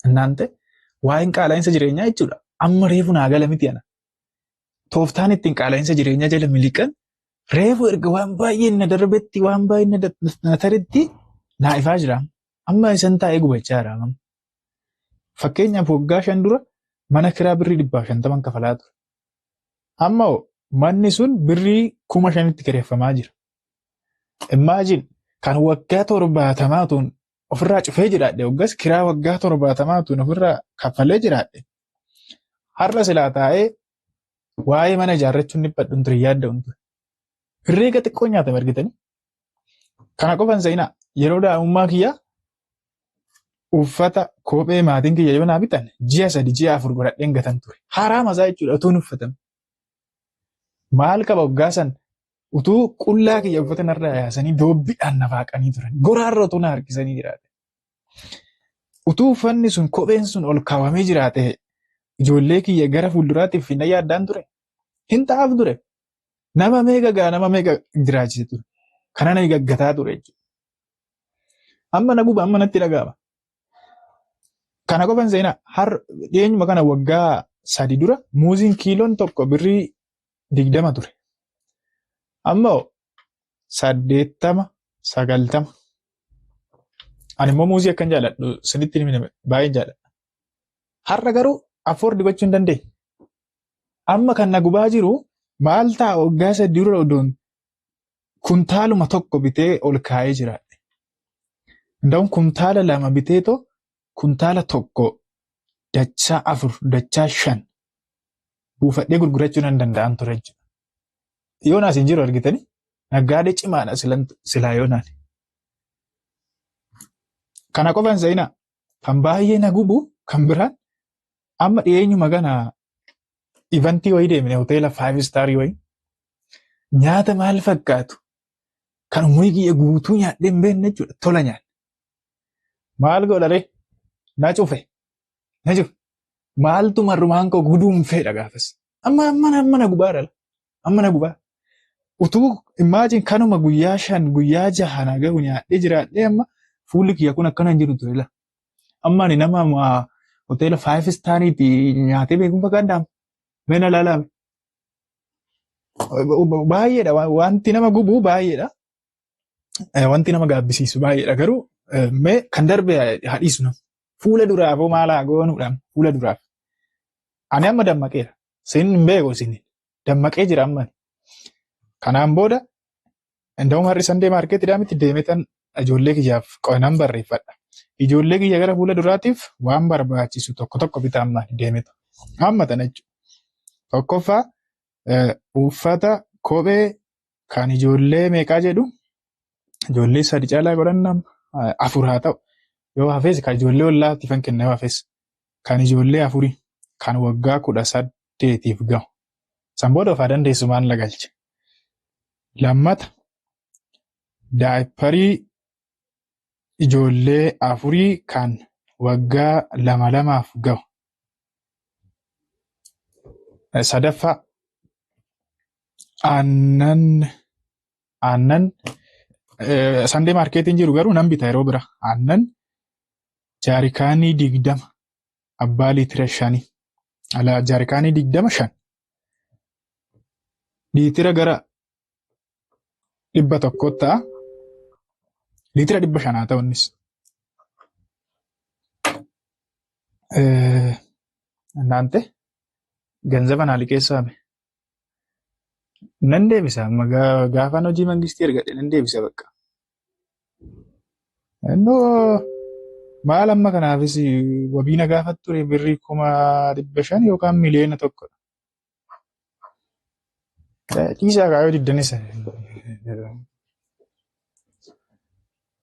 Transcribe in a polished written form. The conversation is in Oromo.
Innaante waa'een qaala'insa jireenyaa jechuudha. Amma reefu naa gala miti ana. Tooftaan ittiin qaala'insa jireenyaa jala miliqan reefu erga waan baay'een na darbetti waan baay'een na taretti naa ifaa jira. Amma isan taa'ee gubachaa jira. Amma. Fakkeenyaaf waggaa 5 dura mana kiraa birrii 150 kafalaa ture. Amma hoo manni sun birrii 5,000tti kireeffamaa jira. Imagine kan waggaa 70 tun ofirraa cufee jiraadhe waggas kiraa waggaa 70 tun ofirraa kaffalee jiraadhe. Har'a silaa taa'ee waa'ee mana ijaarrachuun dhiphadhu ture yaadda'u ture. Herreega xiqqoo nyaatame argitanii. Kana qofan seenaa yeroo daa'imummaa kiyyaa uffata kophee maatiin kiyya yoo naa bitan ji'a 3 ji'a 4 godhadheen gatan ture. Haaraa masaa jechuudha utuu hin uffatame. Maal qaba waggaa san utuu qullaa kiyya uffata narraa yaasanii doobbiidhaan na faaqanii turan. Goraarra utuu na harkisanii jiraate. Utuu uffanni sun kopheen sun ol kaawwamee jiraate ijoollee kiyya gara fuulduraatiif hin yaaddaan ture. Hin ta'aaf ture. Nama meeqa gaa nama meeqa jiraachise ture. Kana na gaggataa ture jechuudha. Amma na guba amma natti dhaga'ama. Kana qofan seenaa har dhiyeenyuma kana waggaa 3 dura muuziin kiiloon tokko birrii 20 ture. Amma 80 90. Ani immoo muuzii akkan jaaladhu sinitti hin himne baay'een jaaladha. Har'a garuu afford gochuu hin dandeenye. Amma kan na gubaa jiru maal ta'a waggaa 3 dura odoon kuntaaluma tokko bitee ol kaa'ee jiraadhe. Nda'uun kuntaala 2 biteetoo kuntaala tokko dachaa 4 dachaa 5 buufadhee gurgurachuu nan danda'an ture jechuudha. Yoonaas hin jiru argitanii naggaadee cimaadha silaa yoonaan. Kana qofan seenaa kan baay'ee na gubu kan biraan amma dhiyeenyuma kana ivantii wayii deemne hoteela 5 star wayii nyaata maal fakkaatu kan umurii kiyya guutuu nyaadhee hin beekne jechuudha tola nyaadhe. Maal godha ree? Na cufe. Na cufe. Maaltu marrumaan koo guduunfeedha gaafas. Amma amma amma na gubaa dhala. Amma na gubaa. Utuu imagine kanuma guyyaa 5 guyyaa 6 na gahu nyaadhee jiraadhee amma fuulli kiyya kun akkana hin jiru ture la. Amma ani nama hoteela 5 stariiti nyaatee beekuun fakkaadhaa. Mee na ilaalaa. Baay'eedha wanti nama gubu baay'eedha. Wanti nama gaabbisiisu baay'eedha garuu mee kan darbe haa dhiisnu. Fuula duraaf hoo maal haa goonuudhaan fuula duraaf. Ani amma dammaqeera. Isin hin beeku isin. Dammaqee jira amma. Kanaan booda inda'um har'i Sunday market miti deemetan ijoollee kiyyaaf nan barreeffadha. Ijoollee kiyya gara fuula duraatiif waan barbaachisu tokko tokko bita amma deemetu. Amma tana jechuudha. Tokkoffaa uffata kophee kan ijoollee meeqaa jedhu ijoollee 3 caalaa godhanna 4 haa ta'u. Yoo hafes kan ijoollee ollaatiif kan kenna yoo hafes kan ijoollee 4 kan waggaa 18f gahu. San booda of haa dandeessu maal na galche. Lammata daayipparii ijoollee 4 kan waggaa 2 2f gahu. Sadaffaa aannan aannan Sunday marketiin jiru garuu nan bita yeroo bira aannan jaarikaanii 20 abbaa liitira 5 ala jaarikaanii 20 5 liitira gara 100 ta'a. Liitira 500 haa ta'u innis. Naante ganzaba naa liqeessaame. Nan deebisa amma gaafan hojii mangistii argadhe nan deebisa bakka. Innoo maal amma kanaafis wabii na gaafattu ture birrii 500,000 yookaan miliyoona tokkodha. Dhiisaa kaayoo diddanis